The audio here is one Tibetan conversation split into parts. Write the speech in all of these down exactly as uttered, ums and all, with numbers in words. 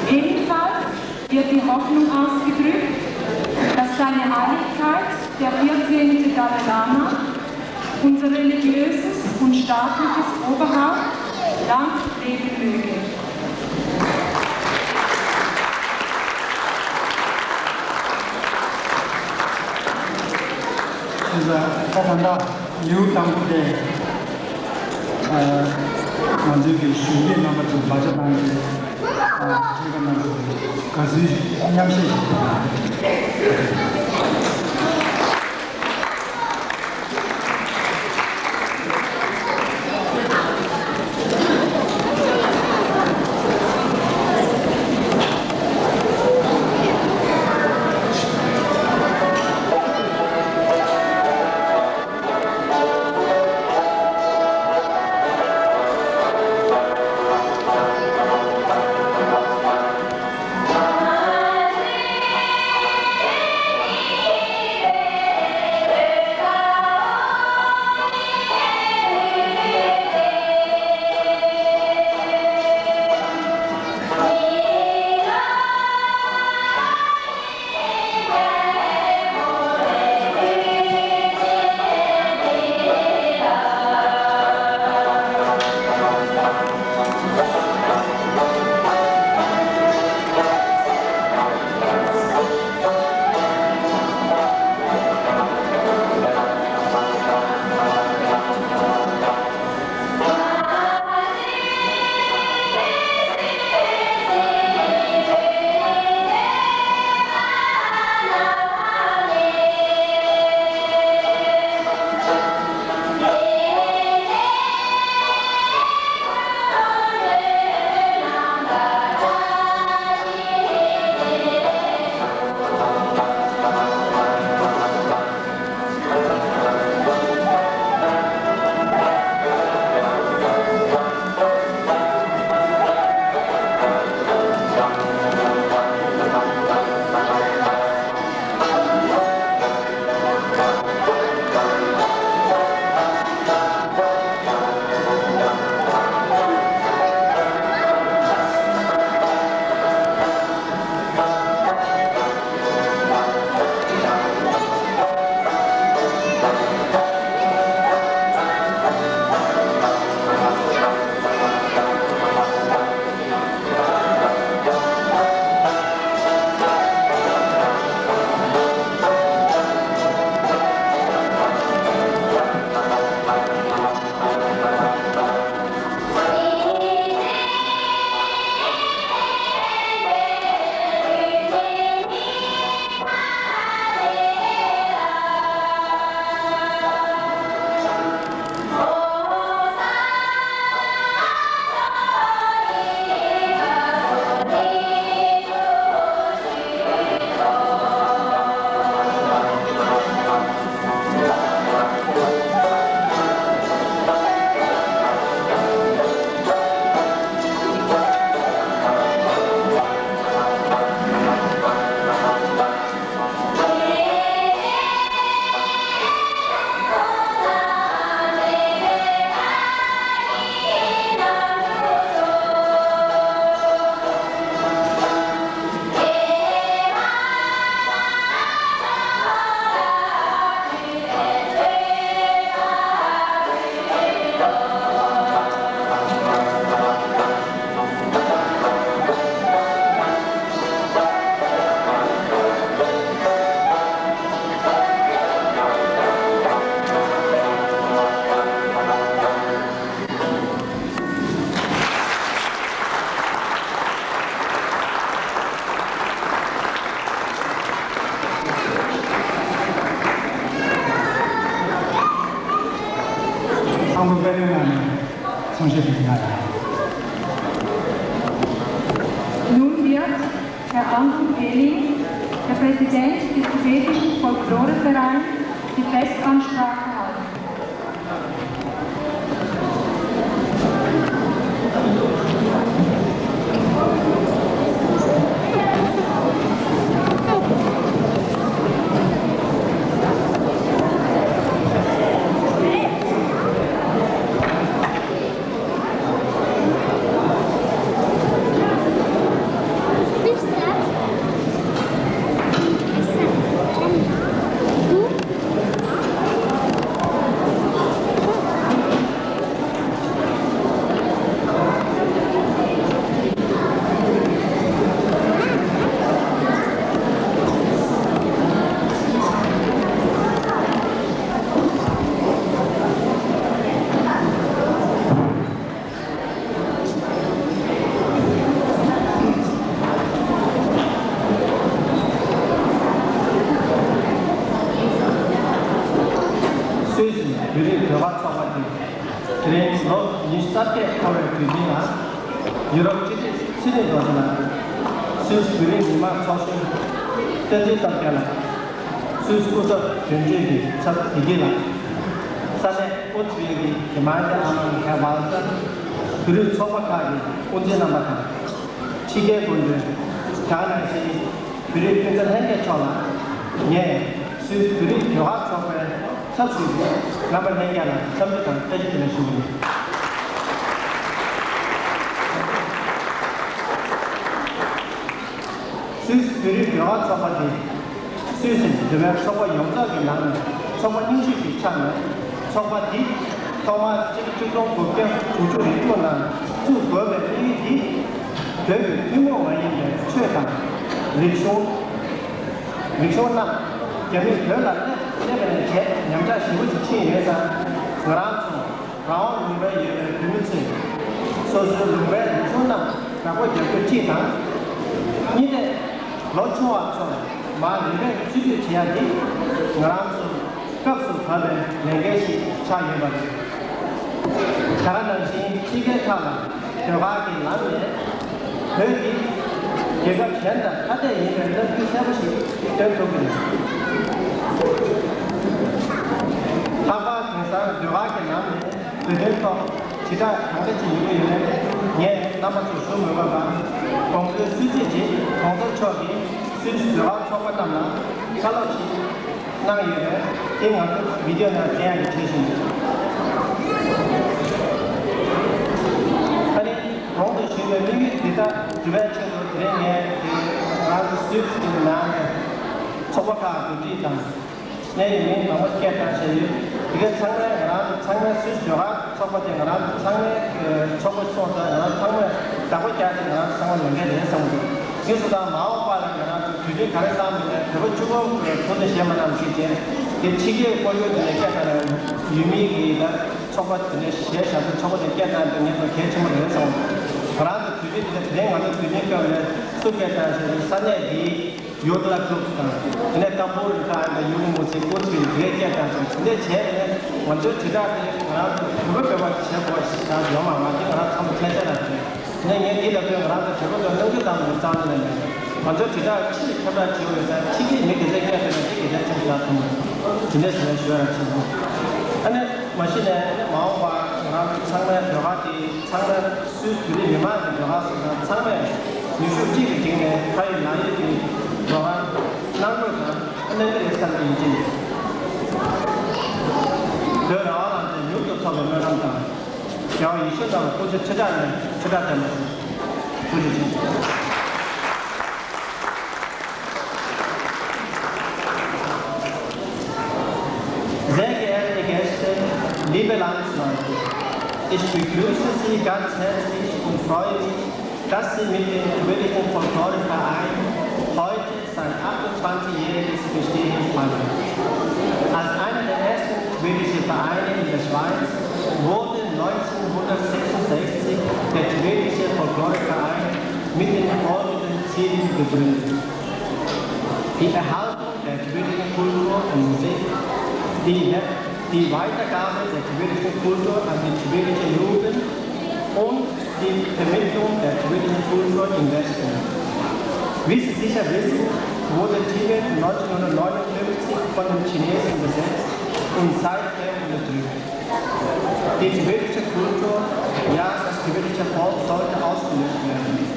Ebenfalls wird die Hoffnung ausgedrückt, dass seine Heiligkeit, der vierzehnte Dalai Lama, unser religiöses und staatliches Oberhaupt, lang leben möge. ད་ལྟ་ལེའུ་དང་པོ་དེ། ཨ། ང་ཚོའི་གི་གཞོན་སྐྱེས་རྣམ་པ་ཚོས་བག་ཆགས་གནང་མཁན། ཨ། ཁྱེད་རྣམ་པ་ཚོས་དགའ་བསུའི་མཉམ་བཞེས་ཤིག་གནང་། ཚང་མ་དཔལ་ལྡན་ལགས་ནས་གསུང་བཤད་ཞུ་གནང་ཡོད། Nun wird Herr Anton Ehling, der Präsident des tibetischen Folklorevereins, die Festansprache halten. ཟློས་གར་ཚོགས་པ་དེ་དེ་རིང་ལོ་ཉི་ཤུ་རྩ་བརྒྱད་འཁོར་བའི་དུས་ཆེན་ལ། ཡུ་རོབ་སྤྱི་འཐུས་ཚེ་རིང་རྡོ་རྗེ་ལགས་སུད་སི་བོད་རིགས་མི་མང་ཚོགས་ཆུང་བསྟན་འཛིན་སྟོབས་རྒྱལ་ལགས། སུད་སི་སྐུ་ཚབ་དོན་གཅོད་ཀྱི་ཚབ་བདེ་སྐྱིད་ལགས། ས་གནས་ཨོ་ཙི་ཝེལ་གྱི་གེ་མ་ཏེ་ཨ་མང་ཧེ་ཝཱལ་ཏར། བོད་རིགས་ཚོགས་པ་ཁག་གི་དབུ་འཛིན་རྣམ་པ་དང་། ཁྲི་ཀའི་སྐུ་མགྲོན། དེ་ག་ནང་བཞིན་བོད་རིགས་སྤུན་ཟླ་ལྷན་རྒྱས་མཆོག་ལ། ངས་སུད་སི་བོད་རིགས་ཟློས་གར་ཚོགས་པའི་ཚབ་ཞུས་ཏེ་རྣམ་པ་ལྷན་རྒྱས་ལ་འཚམས་འདྲི་དང་བཀྲ་ཤིས་བདེ་ལེགས་ཞུ་གི་ཡིན། སུད་སི་བོད་རིགས་ཟློས་གར་ཚོགས་པ་དེ། སུད་སི་འབྲེལ་བའི་ཚོགས་པ་ཡོངས་རྫོགས་ཀྱི་ནང་ནས་ཚོགས་པ་རྙིང་ཤོས་ཤིག་ཆགས་ནས། ཚོགས་པ་འདི་ཐོག་མར་ཆིག་སྟོང་དགུ་བརྒྱ་དྲུག་ཅུ་རེ་དྲུག་ནང་བཙུགས་དགོས་པའི་དམིགས་ཡུལ་འདི། བོད་ཀྱི་ཐུན་མོང་མ་ཡིན་པའི་ཆོས་དང་། རིག་གཞུང་། རིག་གཞུང་རྣམས་རྒྱ་མིས་བོད་ལ་སླེབས་སླེབས་པ་ནས་བྱས་ཉམས་ཆག་ཞེ་པོ་ཅིག་ཕྱིན་ཡོད་ཙང་། ང་རང་ཚོ་རང་དབང་ལུང་པའི་ཡོད་པའི་བོད་མི་ཚོས་སོ་སོའི་ལུང་པའི་རིག་གཞུང་རྣམས་བདག་པོ་རྒྱག་རྒྱུ་གཅིག་དང་། གཉིས་ནས། ལོ་ཆུང་བ་ཚོར་མར་རིག་པའི་འཚོལ་སྡུད་བྱེད་ཡ་འདི་ང་རང་ཚོར་སྐབས་སུ་བབས་པའི་ལས་འགན་ཞིག་ཆགས་ཡོད་པ་རེད། ད་ག་ནང་བཞིན་ཕྱི་རྒྱལ་ཁག་ལ་ཟློས་གར་གྱི་ལམ་ནས་བོད་འདི་རྒྱལ་ཁབ་གཞན་དང་ཐ་དད་ཡིན་པའི་རྣམ་འགྱུར་གསལ་པོ་ཞིག་སྟོན་ཐུབ་ཀྱི་རེད། ལྷག་པར་དེང་སང་ཟློས་གར་གྱི་ལམ་ནས་བོད་དོན་ཐོག་དྲིལ་བསྒྲགས་གང་འདྲ་ཅིག་ཡོང་གི་ཡོད་མེད་ངས་རྣམ་པ་ཚོར་ཞུ་མི་དགོས་པར། གོང་བཀུར་སུད་སི་གྲོས་ཚོགས་གོང་ས་མཆོག་གིས་སུད་སི་ཟློས་གར་ཚོགས་པ་རྣམས་ལ་བཀའ་སློབ་ཅིག་གནང་ཡོད་པས། དེ་ང་ཚོ་བི་ཌི་ཡོ་ནང་བསྟན་ཡག་གི་བྱེད་བཞིན་ཡོད། ཨ་ནི་གོང་དུ་ཞུས་པའི་དམིགས་ཡུལ་འདི་དག་འགྲུབ་པའི་ཆེད་དུ། དེ་རིང་ངས་དེ་ང་རང་ཚོ་སུད་སི་གི་ནང་ནས་ཚོགས་པ་ཁག་གོ་སྒྲིག་དང་། ངའི་མིང་མང་པོ་སྐད་བཏང་བཞིན་ཡོད། དེ་ག་ཚང་མས་ང་རང་ཚོ་ཚང་མས་སུད་སི་ཟློས་གར་ཚོགས་པ་དེ་ང་རང་ཚོ་ཚང་མས་ཚོགས་པ་སོང་ཙང་ང་རང་ཚང་མས་བདག་པོ་རྒྱག་ཅིག་ང་རང་ཚོ་ཚང་མ་ལས་འགན་རེད་བསམ་གི་འདུག་ངས་སུ་དང་མ་འོངས་པ་ལ་ང་རང་ཚོ་དུས་ཚོད་ག་རེ་བཏང་མིན་ནས་བོད་པ་བཅུ་གོ་ཐུགས་འདུན་བཞེས་མ་གནང་ཟེར་བྱས། དེ་ཕྱི་རྒྱལ་སྐོར་སྐྱོད་དེ་ནས་སྐད་བཏང་ནས་ཡུལ་མི་གི་ད་ཚོགས་པ་དེ་ནས་གཞས་བཞག་ཚེ་ཚོགས་པ་དེ་སྐད་བཏང་དེ་ངས་ཚོ་གལ་ཆེན་པོ་རེད་བསམ་གི་འདུག་ང་རང་ཚོ་དུས་ཚོད་དེ་ནས་དེ་རིང་ང་ཚོ་དུས་ཆེན་སྐབས་ནས་སུ་སྐད་བཏང་ཟེར་ན་ས་གནས་འདིའི་ཡོ་ཏ་ལ་ཀླུབ་དང་། དེ་ནས་ཏམ་བུ་རིན་ཁ་ཨན་དང་ཡུ་གུ་མུ་ཚིག་ཀུ་ཚུའི་རེད་སྐད་བཏང་ཟེར། དེ་འདྲས་བྱས་ནས་ང་ཚོའི་དྲིལ་བསྒྲགས་དེ་ང་རང་ཚོ་བོད་པ་བོད་པ་བྱེད་དགོས་ཞེ་དྲག་ཡོད་མ་རེད། དེ་ང་རང་ཚང་མ་ཁྱད་ཆོས་རང་རེད། དེ་ནས་ངས་འདི་ལ་ལྟོས་ང་རང་ཚོ་བོད་པ་ཚོ་གནང་རྒྱུ་དང་མི་གཙང་ནས་ནས་ང་ཚོའི་དྲིལ་བསྒྲགས་ཕྱིར་ཁྱབ་བསྒྲགས་བྱེད་འོས་ཙང་ཕྱི་རྒྱལ་མི་སྒེར་སའི་སྐད་ཐོག་ནས་དེ་སྒེར་སའི་ཁྱིམ་ཞིག་ལ་ཐོན་དགོས། དེ་འདྲས་ཟེར་ནས་ཞུ་ཡ་རང་བྱེད་དགོས། ཨ་ནི་མ་གཞི་ནས་ཨ་ནི་མ་འོངས་པར་ང་རང་ཚོ་ཚང་མའི་ཟློས་གར་དེ་ཚང་མས་སུད་སི་བོད་རིགས་མི་མང་གི་ཟློས་གར་སོང་ཙང་ཚང་མས་ནུས་ཤུགས་གཅིག་གི་སྒྲིལ་ནས་ཕ་ཡུལ་ལ་ཡུལ་གྱི་ཟློས་གར་གནང་དགོས་དང་གནང་གི་རེད་བསམ་གྱི་ཡིན་གཅིག་བོད་རང་དབང་ལངས་ཏེ་མྱུར་དུ་ཐོབ་པའི་སྨོན་ལམ་དང་། རྒྱལ་བ་ཡིད་བཞིན་ནོར་བུ་སྐུ་ཚེ་ཁྲི་ཕྲག་ནས་ཁྲི་ཕྲག་བརྟན་པ་ཞིག་ཐུགས་རྗེ་ཆེ། Sehr geehrte Gäste, liebe Landsleute, ich begrüße Sie ganz herzlich und freue mich, dass Sie mit dem Tibetischen Folkloreverein heute sein achtundzwanzigjähriges Bestehen feiern. Als einer der ersten tibetischen Vereine in der Schweiz wurde neunzehnhundertsechsundsechzig der Tibetische Folkloreverein mit den folgenden Zielen gegründet: Die Erhaltung der tibetischen Kultur und Musik, die, die Weitergabe der tibetischen Kultur an die tibetische Jugend und die Vermittlung der tibetischen Kultur im Westen. Wie Sie sicher wissen, wurde Tibet neunzehnhundertneunundfünfzig von den Chinesen besetzt und seitdem unterdrückt. Die tibetische Kultur, ja, das tibetische Volk sollte ausgelöscht werden.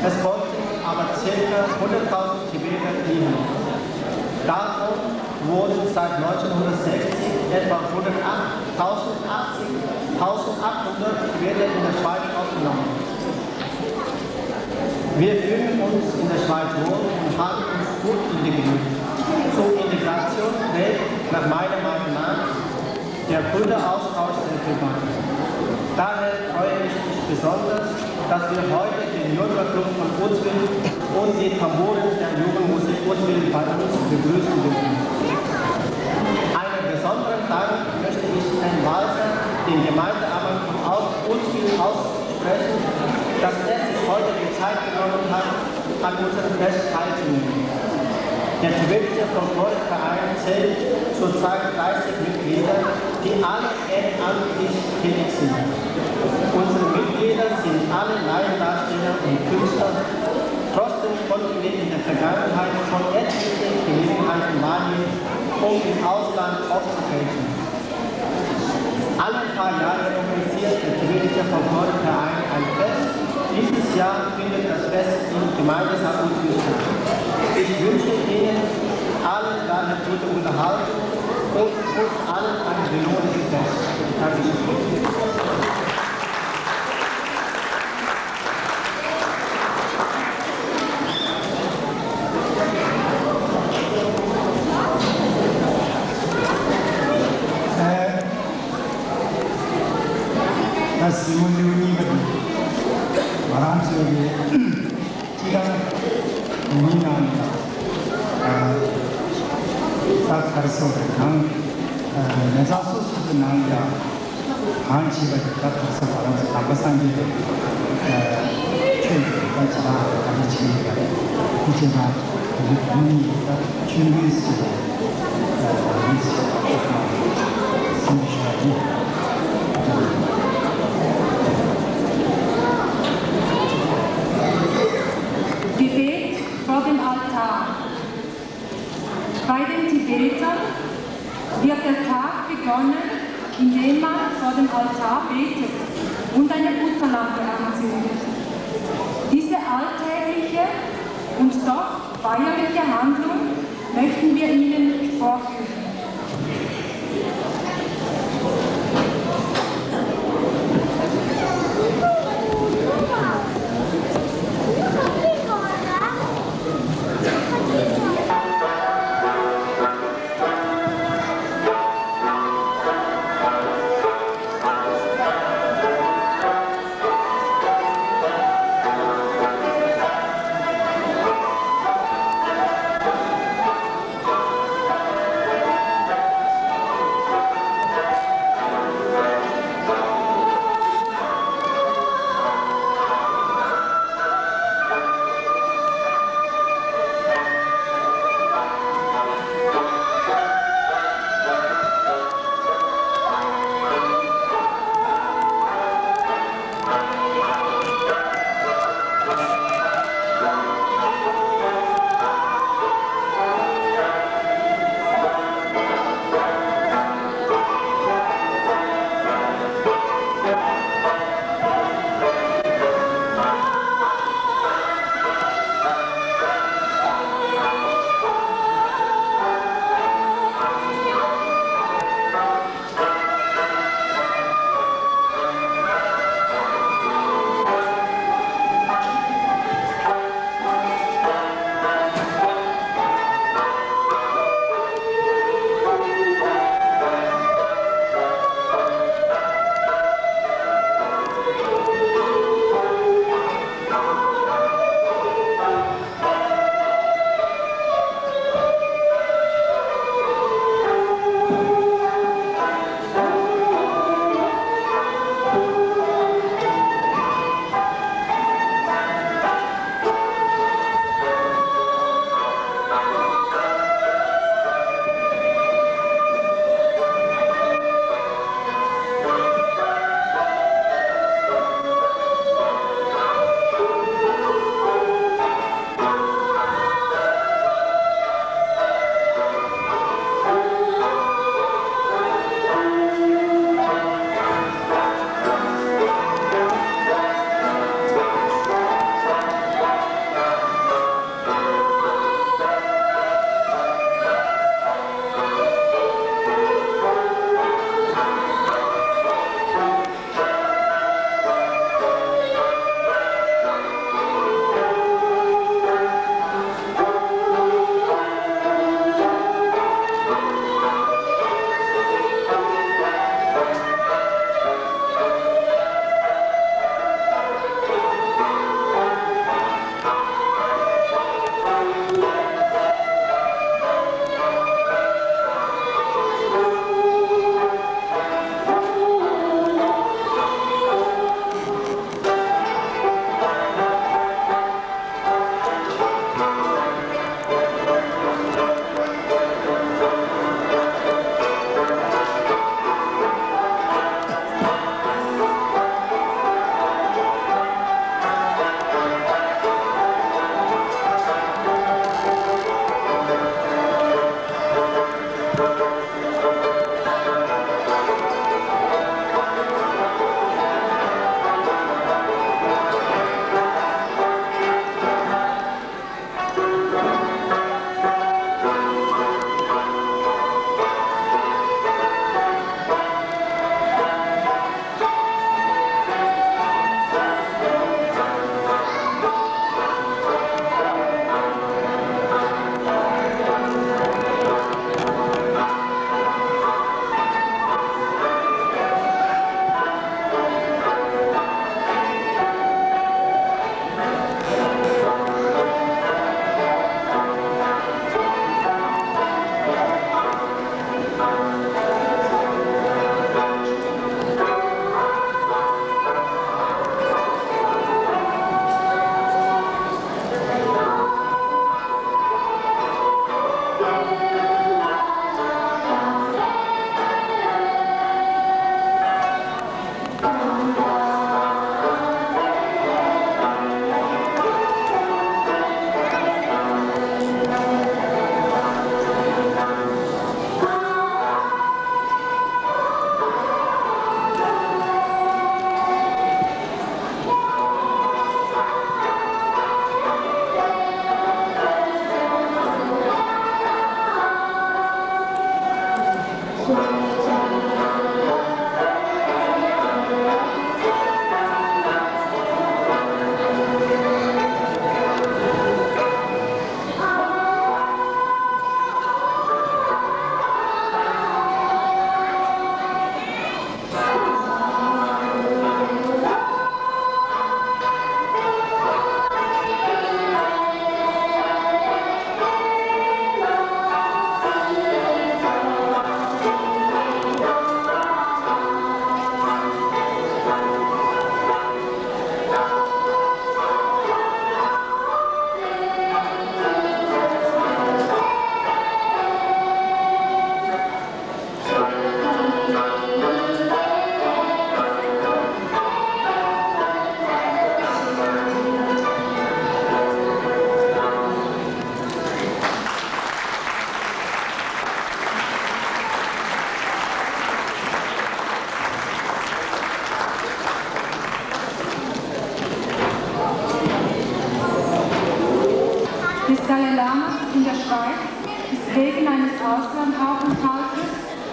Es folgten aber circa hunderttausend Tibeter fliehen. Davon wurden seit neunzehnhundertsechzig etwa hundertacht, tausendachtzig, tausendachthundert Tibeter in der Schweiz aufgenommen. Wir fühlen uns in der Schweiz wohl und haben uns gut integriert. Zur Integration trägt nach meiner Meinung nach der Kulturaustausch sehr viel bei. Daher freue ich mich besonders, dass wir heute den Yoga Club von Uzwil und die Tamburen der Jugendmusik Uzwil bei uns begrüßen dürfen. Einen besonderen Dank möchte ich Herrn Walter, dem Gemeindeammann von Aus-, Uzwil, aussprechen, dass er sich heute die Zeit genommen hat, an unserem Fest teilzunehmen. Der Tibetische Folkloreverein zählt zurzeit dreißig Mitglieder, die alle ehrenamtlich tätig sind. Unsere Mitglieder sind alle Laiendarsteller und Künstler. Trotzdem konnten wir in der Vergangenheit schon etliche Gelegenheiten wahrnehmen, um im Ausland aufzutreten. Alle paar Jahre organisiert der Tibetische Folkloreverein ein Fest. Dieses Jahr findet das Fest im Gemeindesaal Utü statt. Ich wünsche Ihnen allen eine gute Unterhaltung und uns allen ein gelungenes Fest. Dankeschön. ད་གཟིགས་མོ་ལེའུ་གཉིས་པ་དེ་ང་རང་ཚོའི་གི་སྤྱི་བཏང་མི་ནང་ལ་ད་ག་རེ་ཟེར་དགོས་རེད། ནང་ཉེ་ཚང་སོ་སོ་གི་ནང་ལ་གང་བྱེད་པ་དེ་ད་ག་རེ་ཟེར་ང་རང་ཚོ་དམ་པ་སངས་རྒྱས་པའི་ཆོས་ཀྱི་ད་བྱེད་སྟངས་ག་འདྲ་བྱེད་ཀྱི་ཡོད་རེད། དེ་བྱས་ན་ད་ཆོས་འདུལ་ཟེར་བའི་Gebet vor dem Altar. Bei den Tibetern wird der Tag begonnen, indem man vor dem Altar betet und eine Buddhalampe anzündet. Diese alltägliche und doch feierliche Handlung möchten wir Ihnen vorführen.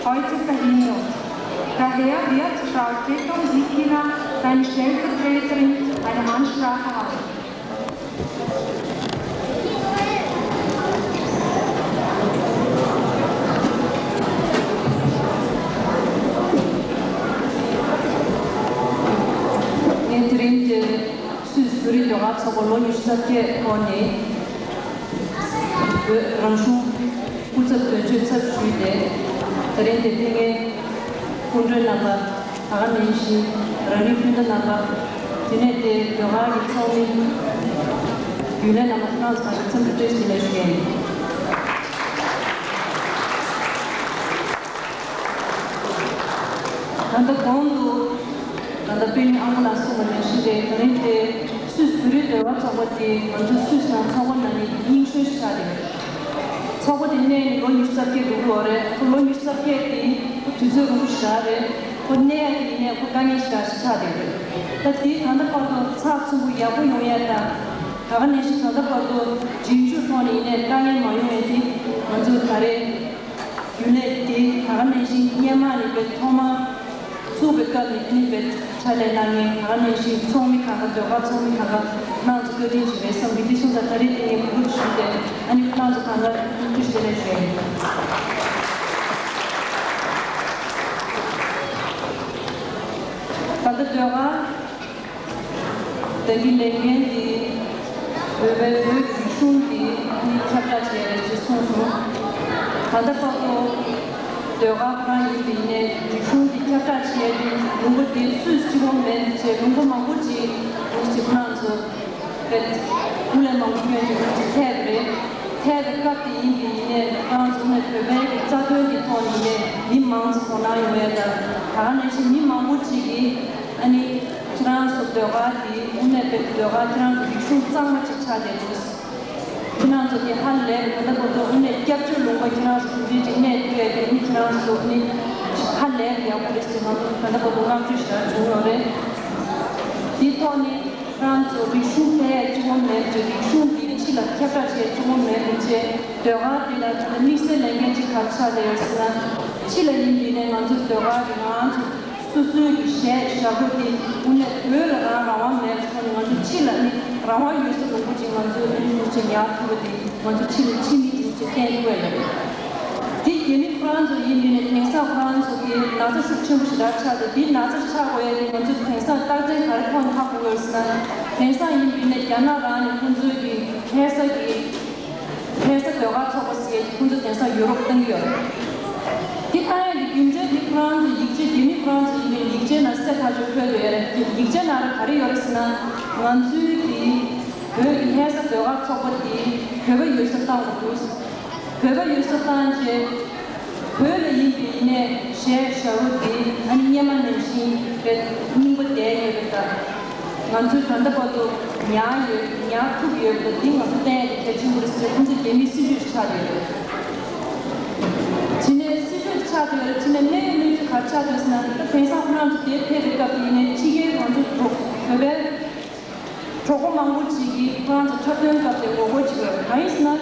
Heute Verhinderung. Daher wird Frau Teton Sikina seine Stellvertreterin eine Ansprache halten. ངས་དེ་རིང་འདིར་སུད་སི་བོད་རིགས་ཟློས་གར་ཚོགས་པ་ལོ་ཉི་ཤུ་རྩ་བརྒྱད་འཁོར་ནས། བོད་རང་གཞུང་སྐུ་ཚབ་དོན་གཅོད་ཚབ་ཞུས་ཏེ། ད་རིང་འདིར་ཕེབས་མཁན་སྐུ་མགྲོན་རྣམ་པ། ད་ག་ནང་བཞིན་རང་རིགས་སྤུན་ཟླ་རྣམ་པ། དེ་ནས་དེ་ཟློས་གར་གྱི་ཚོགས་མི་རྒྱུན་ལས་རྣམ་པ་ཁོང་རྣམ་ཚོ་གང་ཡང་འཚམས་འདྲི་བཀྲ་ཤིས་བདེ་ལེགས་ཞུ་ཡ་ཡིན། ད་ལྟ་གོང་དུ་ད་ལྟ་དཔོན་རིགས་ཨ་ཁུ་ལགས་གསུངས་པ་ནང་བཞིན་རེད། ད་རིང་དེ་སུད་སི་བོད་རིགས་ཟློས་གར་ཚོགས་པ་དེ་ང་ཚོ་སུད་སི་ནང་ཚོགས་པ་ནང་ནས་རྙིང་ཤོས་ཤིག་ཆགས་བསྡད་ཡོད། ཚོགས་པ་དེ་གནས་ནས་ལོ་ཉི་ཤུ་རྩ་བརྒྱད་འགྲོ་གི་ཡོད་རེད། ཁོ་ལོ་ཉི་ཤུ་རྩ་བརྒྱད་དེ་ཁོ་དུས་ཚོད་རིང་པོ་ཞིག་རག་རེད། ཁོ་གནས་ཡ་དེ་ཡིན་ནའི་ཁོ་དཀའ་ངལ་ཞིག་རག་ཞིག་ཆགས་བསྡད་ཡོད་རེད། ད་དེ་ད་ལྟ་བར་དུ་ཚགས་ཚུད་པོ་ཡག་པོ་ཡོང་ཡ་དང་། ད་ག་ནང་བཞིན་ད་ལྟ་བར་དུ་རྗེས་འཇུག་ཐོག་ནས་ཡིན་ནའི་དཀའ་ངལ་མ་ཡོང་ཡ་དེ་ང་ཚོ་ད་རེས། རྒྱུན་ལས་དེ་ད་ག་ནང་བཞིན་སྔོན་མ་ནས་དཔེ་ཐོག་མ་བཙུགས་པའི་སྐབས་ནས་དེ་ནས་དཔེ་ཕྱག་ལས་གནང་མཁན། ད་ག་ནང་བཞིན་ཚོགས་མི་གང་ག་ཟློས་གར་ཚོགས་མི་གང་ག་ཁོང་ཚོ་བཀའ་དྲིན་ཆེ་བའི་བསམ་གྱི་འདི་སོང་ཙང་ད་རེས་དེ་ངས་གུས་བཀུར་ཞུས་ཏེ། ཨ་ནི་ཁོང་ཚོ་གང་ག་ཐུགས་རྗེ་ཆེ་ལབ་ཞུ་ཡ་ཡིན། ད་ལྟ་ཟློས་གར། ད་གིན་ལས་འགན་འདི་བོད་པའི་བོད་ཀྱི་རིག་གཞུང་འདི་ཨ་ནི་ཁྱབ་བསྒྲགས་བྱས་རེད་ཅེས་གསུངས་སོང་། ད་ལྟ་བར་དུ་ཟློས་གར་ཁོ་རང་ཡིན་པ་ཡིན་ནའི་རིག་གཞུང་འདི་ཁྱབ་བསྒྲགས་བྱས་ཏེ་ལུང་པ་འདི་སུད་སི་གཅིག་པོ་མིན་བྱས་ལུང་པ་མང་པོ་ཅིག་འདུག་ཅེས་ཁོ་རང་ཚོ་རེད། དངུལ་ལས་མང་པོ་བསྐྱོན་ཅིག་ཁོ་རང་ཚོ་ཐེབས་རེད། ཐེབས་པའི་སྐབས་དེ་ཡིན་པ་ཡིན་ནའི་ཁོ་རང་ཚོ་ནས་བོད་པའི་གི་རྩ་དོན་གྱི་ཐོག་ནས་ཡིན་ནའི་མི་མང་ཚོ་དོ་སྣང་ཡོང་ཡ་དང་། ད་ག་ནང་བཞིན་མི་མང་པོ་ཅིག་གིས་ཨ་ནི། ཁྱེད་རང་ཚོ་ཟློས་གར་འདི་དངོས་གནས་དཔེ་ཟློས་གར་ཁྱེད་རང་གི་རིག་གཞུང་གཙང་མ་ཅིག་ཆགས་བསྡད་འདུག་ཁྱེད་རང་ཚོ་དེ་ཧ་ལས་པའི་ད་ལྟ་བར་དུ་དངོས་གནས་སྐྱབས་བཅོལ་ལུང་པ་ཁྱེད་རང་ཚོ་དེ་འདྲའི་ཅིག་གནས་སྡོད་ཡ་དེ་ནི་ཁྱེད་རང་ཚོ་ནི་ཧ་ལས་པའི་ཡག་པོ་རེད་ཟེར་ང་ཚོ་ད་ལྟ་བར་དུ་བསྔགས་བརྗོད་ཞེ་དྲག་བྱུང་ཡོད་རེད། དེའི་ཐོག་ནས་ཁྱེད་རང་ཚོ་རིག་གཞུང་སྤེལ་ཡ་གཅིག་པོ་མེད་པ་བྱས། རིག་གཞུང་འདི་ཕྱི་ལ་ཁྱབ་བསྒྲགས་བྱེད་ཡ་གཅིག་པོ་མེད་པ་བྱས། ཟློས་གར་འདི་ལ་ད་ལྟ་དམིགས་བསལ་ལས་འགན་ཅིག་ག་རེ་ཆགས་བསྡད་ཡོད་ཟེར་ན། ཕྱི་ལ་ཡིན་པ་ཡིན་ནའི་ང་ཚོ་ཟློས་གར་འདི་ང་རང་ཚོ། སོ་སོའི་གི་གཞས་ཞབས་བྲོ་དེ་དངོས་གནས་བོད་ལ་རང་རང་དབང་མེད་པའི་ཐོག་ནས་ང་ཚོ་ཕྱི་ལ་ནི་རང་དབང་ཡོད་ས་ལུང་པ་ཅིག་ང་ཚོས་ཨ་ནི་མུ་མཐུད་ཉར་ཐུབ་པ་དེ་ང་ཚོ་ཕྱི་ལ་ཕྱི་མིག་ཅིག་ཅིག་བསྟན་དགོས་ཡ་རེད། དེ་རྒྱ་མི་ཁོ་རང་ཚོ་ཡིན་པ་ཡིན་ནའི་དེང་སང་ཁོ་རང་ཚོ་གི་ན་ཚ་ཤུགས་ཆེན་པོ་ཞེ་དྲག་ཆགས་འདུག་དེ་ན་ཚ་ཆགས་དགོས་ཡ་དེ་ང་ཚོ་དེང་སང་རྟགས་མཚན་ག་རེ་ཐོག་ནས་ཧ་གོ་དགོས་ཟེར་ན། དེང་སང་ཡིན་པ་ཡིན་ནའི་རྒྱ་ནག་རང་ནས་ཁོང་ཚོའི་གི་ལྷ་ས་གི་ལྷ་ས་ཟློས་གར་ཚོགས་པ་ཟེར་ཡས་ཀྱི་ཁོང་ཚོ་དེང་སང་ཡུ་རོབ་བཏང་གི་ཡོད་རེད། དེ་བཏང་ཡས་ཀྱི་རྒྱུ་མཚན་དེ་ཁོ་རང་ཚོ་ཡིག་ཆ་རྒྱ་མི་ཁོ་རང་ཚོ་ཡིན་པའི་ཡིག་ཆའི་ནང་གསལ་ཐག་ཆོད་འཁོད་ཡོད་རེད། ཡིག་ཆའི་ནང་ལ་ག་རེ་ཡོད་རེད་ཟེར་ན། ང་ཚོའི་གི་བོད་ཀྱི་ལྷ་ས་ཟློས་གར་ཚོགས་པ་དེ་བོད་པ་ཡོད་སར་བཏང་དགོས་འདུག་བོད་པ་ཡོད་སར་བཏང་རྗེས། བོད་ལ་ཡིན་པའི་ཡིན་ནའི་གཞས་ཞབས་བྲོ་དེ་ཨ་ནི་སྔོན་མ་ནང་བཞིན་རེད། རྙིང་པ་བསྡད་ཡོད་རེད་ད། ང་ཚོས་ད་ལྟ་བར་དུ་ཉར་ཡོད་ཉར་ཐུབ་ཡོད་པ་འདི་ང་ཚོ་བསྟན་ཡག་གི་གལ་ཆེན་པོ་རེད་ཟེར་ཁོང་ཚོས་རྒྱ་མིའི་སྲིད་ཇུས་ཆགས་ཡོད་རེད། དེ་ནས་སྲིད་ཇུས་ཆགས་ཡོད་རེད། དེ་ནས་གནད་ཡོད་གནས་ཚུལ་ག་རེ་ཆགས་ཡོད་ཟེར་ན། ད་དེང་སང་ཁོ་རང་ཚོ་དེར་ཕེབས་པའི་སྐབས་དེ་ཡིན་ནའི་ཕྱི་རྒྱལ་ང་ཚོ་གྲོགས་བོད་པའི་གྲོགས་པོ་མང་པོ་ཅིག་གིས་ཁོ་རང་ཚོ་འཁྲབ་སྟོན་སྐབས་དེ་ངོ་རྒོལ་བྱེད་ཀྱི་ཡོད་རེད། གང་ཡིན་ཟེར་ན།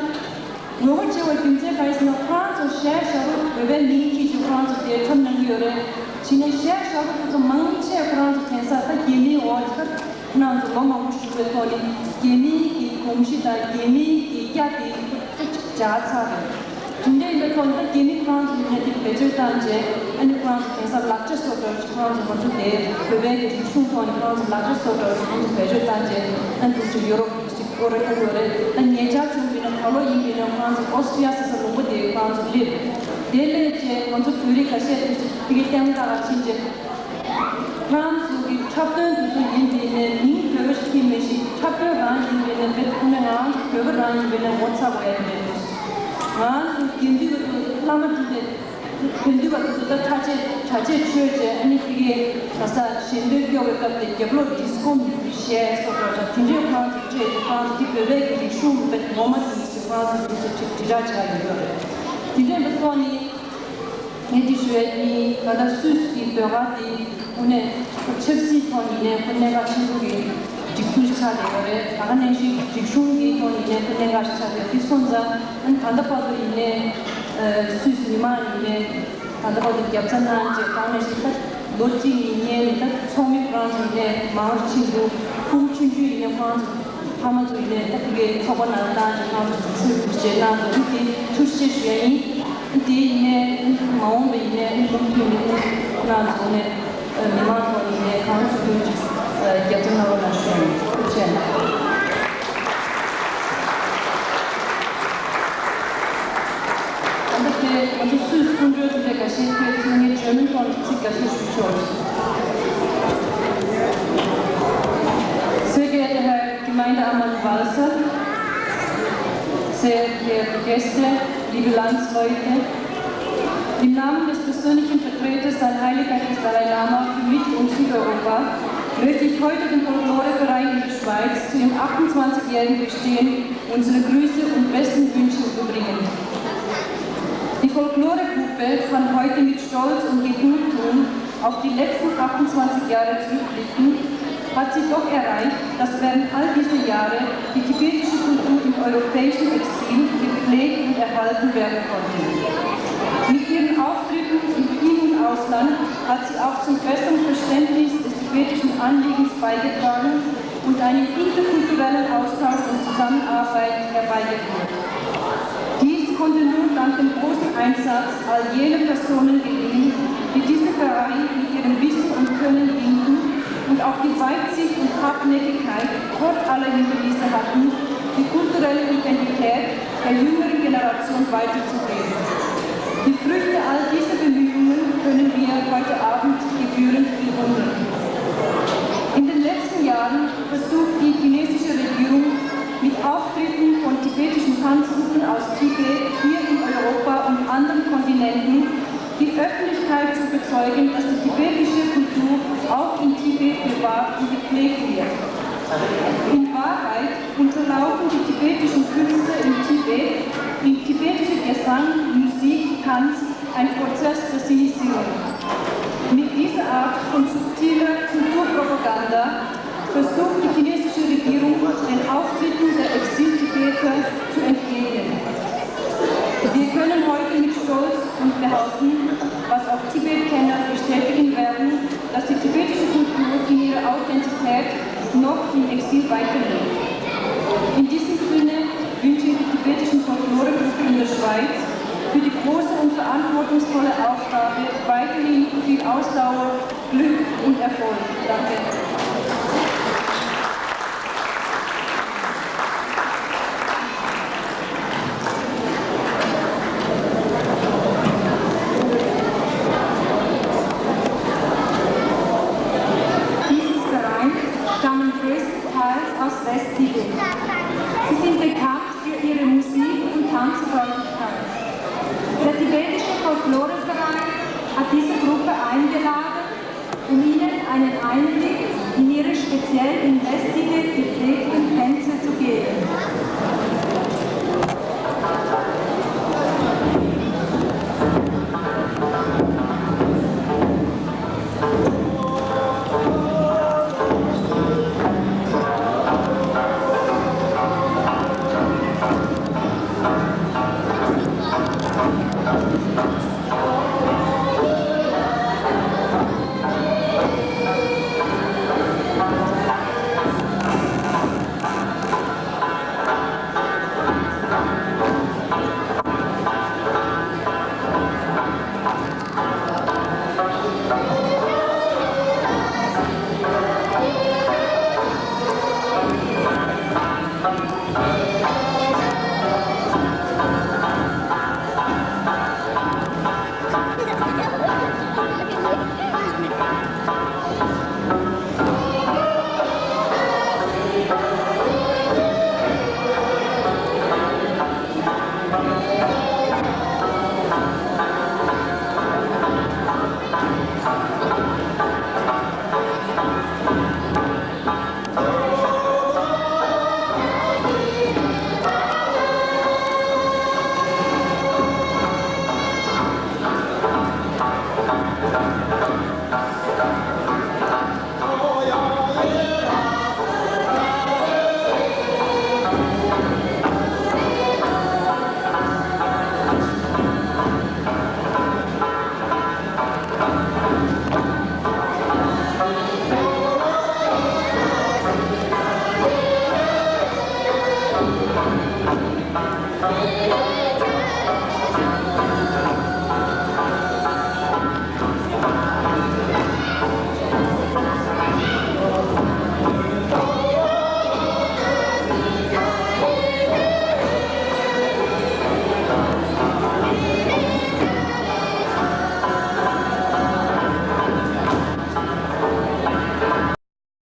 ངོ་རྒོལ་བྱེད་པའི་རྒྱུ་མཚན་གང་ཡིན་ཟེར་ན། ཁོ་རང་ཚོ་གཞས་ཞབས་བྲོ་བོད་པའི་མིང་འཁྱེར་བྱས་ཁོ་རང་ཚོ་དེར་འཁྲབ་གནང་གི་ཡོད་རེད། བྱས་ནས་གཞས་ཞབས་བྲོ་དེ་ཚོ་མང་ཆེ་ཁོ་རང་ཚོ་དེང་སང་ད་རྒྱ་མིའི་འོག་ད་ཁོ་རང་ཚོ་ལོ་མང་པོ་བཞུགས་པའི་ཐོག་ནས་རྒྱ་མིའི་གི་གོམས་གཤིས་དང་རྒྱ་མིའི་གི་སྐྱ་དེ་ད་ཅིག་འཇགས་ཚར་རེད། དེ་འདྲ་ཡིན་པའི་ཐོག་ནས་ད་རྒྱ་མི་ཁོ་རང་ཚོ་ཡིན་ནའི་དེ་བེད་སྤྱོད་བཏང་རྗེས། ཨ་ནི་ཁོ་རང་ཚོ་དེང་སང་ལག་ཆ་བཟོ་འདྲ་ཅིག་ཁོ་རང་ཚོ་ང་ཚོ་དེ་བོད་པའི་གི་རིག་གཞུང་ཐོག་ནས་ཁོ་རང་ཚོ་ལག་ཆ་བཟོ་འདྲ་ཅིག་ཁོ་རང་ཚོ་བེད་སྤྱོད་བཏང་རྗེས། ཨ་ནི་འདུག་ཅིག་ཡོ་རོབ་ཅིག་སྐོར་ར་ཁ་ཐུག་རེད། ད་ཉེ་ཆར་བྱུང་བ་ཡིན་ན་ག་ལོ་ཡིན་པ་ཡིན་ན་ཁོ་རང་ཚོ་ཨོ་སི་ཀྲི་ཡ་ཟེར་ས་ལུང་པ་དེ་ཁོ་རང་ཚོ་སླེབས། དེ་སླེབས་རྗེས་ང་ཚོ་བོད་རིགས་ཁ་ཤས་དེ་ཚོ་ཕ་གིར་ལྟད་མོ་ལྟ་གར་ཕྱིན་རྗེས། ཁོ་རང་ཚོ་གི་འཁྲབ་སྟོན་དེ་ཚོ་ཡིན་པ་ཡིན་ནའི་མིང་བོད་པ་ཞིག་ཁྱེར་མི་ཤེས། འཁྲབ་སྟོན་རང་ཡིན་པ་ཡིན་ནའི་དཔེ་ཁོ་ནས་ང་རང་ཚོ་བོད་པ་རང་ཡིན་པ་ཡིན་ནའི་ངོ་ཚ་དགོས་ཡ་དེ་འདྲ་འདུག་ང་རང་ཚོ་དགེ་འདུན་པ་དེ་ཚོ་བླ་མ་དེ་འདྲ། དགེ་འདུན་པ་དེ་ཚོ་ད་གྲྭ་ཆས་གྲྭ་ཆས་མཆོད་བྱས། ཨ་ནི་ཕ་གིའི་ག་ས་ཞལ་འདོན་སྐྱོར་བའི་སྐབས་དེ་རྒྱབ་ལོགས་ཌིས་ཀོ་གཞས་སོགས་འདྲ་འདྲ་དེ་འདྲའི་ཁོ་རང་ཚོ་སྤྲད་དེ། ཁོ་རང་ཚོ་དེ་བོད་པའི་གི་རིག་གཞུང་དཔེ་ངོ་མ་དེ་ཚོ་ཁོ་རང་ཚོ་དེ་ཚོ་དྲིལ་དྲིལ་བསྒྲགས་བྱས་ཡོད་ཡོད་རེད། དེ་འདྲ་ཡིན་པའི་ཐོག་ནས་ངས་འདི་ཞུ་ཡ་ཡིན། ད་ལྟ་སུད་སི་གི་ཟློས་གར་དེ་དངོས་གནས་ཆབ་སྲིད་ཐོག་ནས་ཡིན་ནའི་ཁོ་གནད་འགག་ཆེན་པོ་གི་སྒྲིག་འཛུགས་ཤིག་ཆགས་བསྡད་ཡོད་རེད། ད་ག་ནང་བཞིན་རིག་གཞུང་གི་ཐོག་ནས་ཡིན་ནའི་ཁོ་གནད་འགག་ཞིག་ཆགས་བསྡད་ཡོད། དེ་སོང་ཙང་ཨ་ནི་ད་ལྟ་བར་དུ་ཡིན་ནའི་ཨ་སུད་སི་མི་མང་ཡིན་ནའི་ ད་ལྟ་བར་དུ་རྒྱབ་རྩ་གནང་བྱས་གང་ནས་ཤིག་ད་ལོ་གཅིག་གཉིས་ནས་ད་ཚོགས་མི་ཁོ་རང་ཚོ་ནས་མང་རུ་ཕྱིན་འདུག་ཕྲུ་གུ་ཆུང་ཆུང་ཡིན་ནས་ཁོ་རང་ཚོ་ཕ་མ་ཚོ་ཡིན་ནས་ད་དེ་གའི་ཚོགས་པ་ནང་གནང་བྱས་ཁོ་རང་ཚོ་ཚུར་བྱས་གནང་འདུག་དེ་ཐུགས་རྗེ་ཆེ་ཞུ་ཡ་ཡིན། དེ་ཡིན་ནས་མ་འོངས་པ་ཡིན་ནས་ལུང་མཐུན་ནས་ཁོ་རང་ཚོ་ནས་མི་མང་ཐོག་ནས་གང་ཐུབ་ཐུབ་ཅིག་རྒྱབ་སྐྱོར་གནང་རོགས་གནང་ཞུ་ཡ་ཡིན། ཐུགས་རྗེ་ཆེ། ད་ལྟ་དེ་ང་ཚོ་སུས་སྐུ་མགྲོན་དེ་འདྲ་འགའ་ཤས་ཕེབས་ཚུལ་ངས་འཇར་མན་ཐོག་ནས་ཚིག་འགའ་ཤས་ཞུ་ཆོག Sehr geehrter Herr Gemeindeamtmann Walser, sehr geehrte Gäste, liebe Landsleute, im Namen des persönlichen Vertreters seiner Heiligkeit des Dalai Lama für Mittel- und Südeuropa möchte ich heute dem Folkloreverein in der Schweiz zu ihrem achtundzwanzigjährigen Bestehen unsere Grüße und besten Wünsche überbringen. Die Folkloregruppe kann heute mit Stolz und Genugtuung auf die letzten achtundzwanzig Jahre zurückblicken, hat sie doch erreicht, dass während all dieser Jahre die tibetische Kultur im europäischen Exil gepflegt und erhalten werden konnte. Mit ihren Auftritten im In- und Ausland hat sie auch zum besseren Verständnis des tibetischen Anliegens beigetragen und einen interkulturellen Austausch und Zusammenarbeit herbeigeführt. Dies konnte nur dank dem großen Einsatz all jener Personen gelingen, die diesen Verein mit ihrem Wissen und Können dienten und auch die Weitsicht und Hartnäckigkeit trotz aller Hindernisse hatten, die kulturelle Identität der jüngeren Generation weiterzugeben. Die Früchte all dieser Bemühungen können wir heute Abend gebührend bewundern. In den letzten Jahren versucht die chinesische Regierung mit Auftritten von tibetischen Tanzgruppen aus Tibet hier in Europa und anderen Kontinenten die Öffentlichkeit zu überzeugen, dass die tibetische Kultur auch in Tibet bewahrt und gepflegt wird. In Wahrheit unterlaufen die tibetischen Künstler in Tibet, in tibetischer Gesang, Musik, Tanz, ein Prozess der Sinisierung. Mit dieser Art von subtiler Kulturpropaganda versucht die chinesische Regierung, den Auftritten der Exil-Tibeter zu entgegnen. Wir können heute mit Stolz und behaupten, was auch Tibetkenner bestätigen werden, dass die tibetische Kultur in ihrer Authentizität noch im Exil weiterlebt. In diesem Sinne wünsche ich den tibetischen Folkloregruppen in der Schweiz für die große und verantwortungsvolle Aufgabe weiterhin viel Ausdauer, Glück und Erfolg. Danke. Dieses Vereins stammen größtenteils aus West-Tibet. Sie sind bekannt für ihre Musik- und Tanzfreudigkeit. Der tibetische Folkloreverein hat diese Gruppe eingeladen, um ihnen einen Einblick in ihre speziell in West-Tibet geprägten Tänze zu geben.